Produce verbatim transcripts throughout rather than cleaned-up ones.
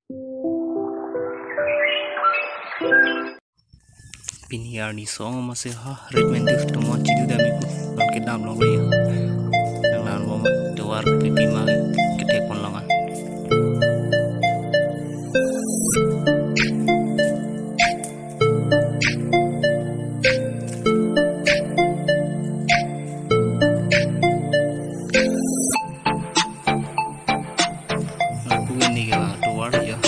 Pini arni song masi ha, rit men dus tomo chidu dam ipu. Non kedam long lo ya. Nang nan bom tovar pipi ma kethek pon long an. Lapu ini ke bang tovar ya.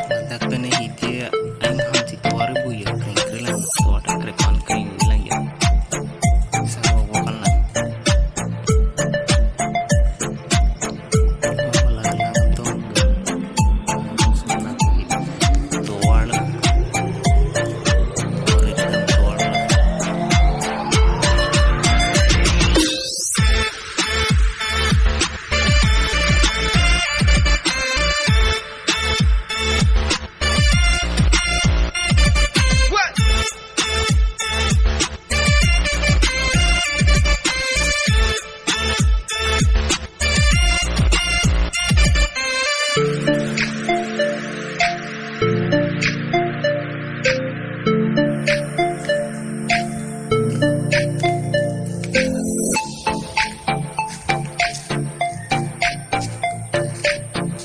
Ladak pen hidi ang ham si tovar bu ya, kring kring lang, tovar ta krepan kring lang ya. Sa wo wo kan lang. Wala lang tong. Tovar lang. Tovar lang.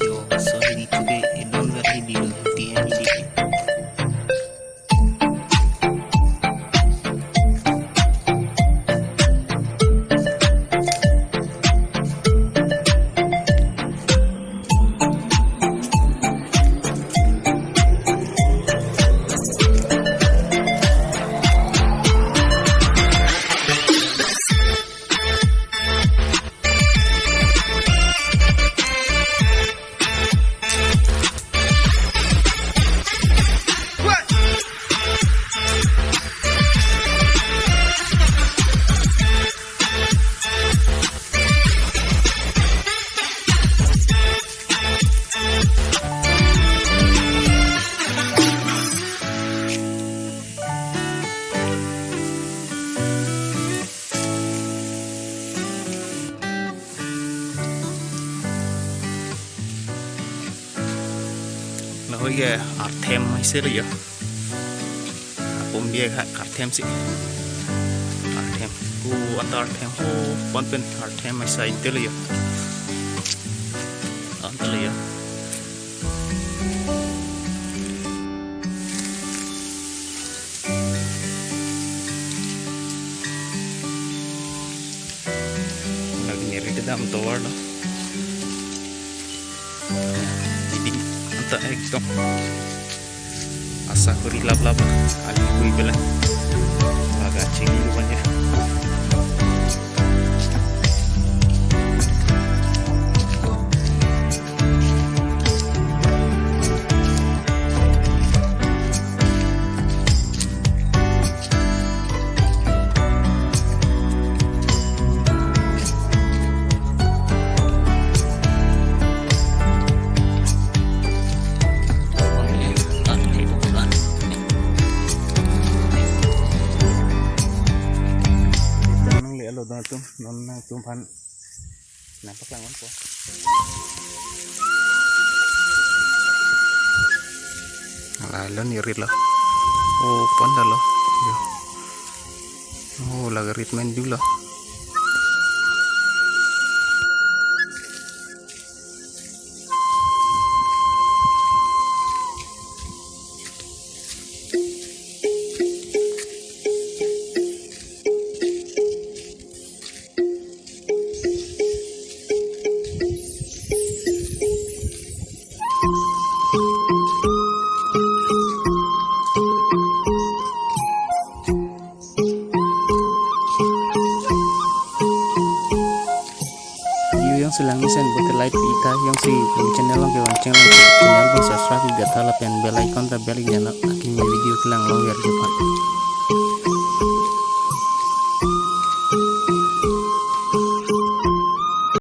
Yo, sorry, today I don't wear hidi, T M hidi. Lahai ke arthem aiselo ya. Apum dia kha arthem si. Arthem. Ku anta arthem ho pon pen arthem aisai telo ya. Anta lo ya. Lagi nyeri kedam tovar lo. Jadi anta ekdom asa kuri lap lap ali kui bela. Laga chili rupanya. Nang le alo don atum, non nangtum aphan nangpaklang ponpo. Ala lo, neri lo. Oh, pon ta lo. Yo. Oh, lake rit men dolo. Yo, jongsi lang mesen bote like pi tha, jongsi channel along kevang channel, channel abang subscribe pi tha lapen bell icon ta bell pi tha, akimi video kelang along ver jephan.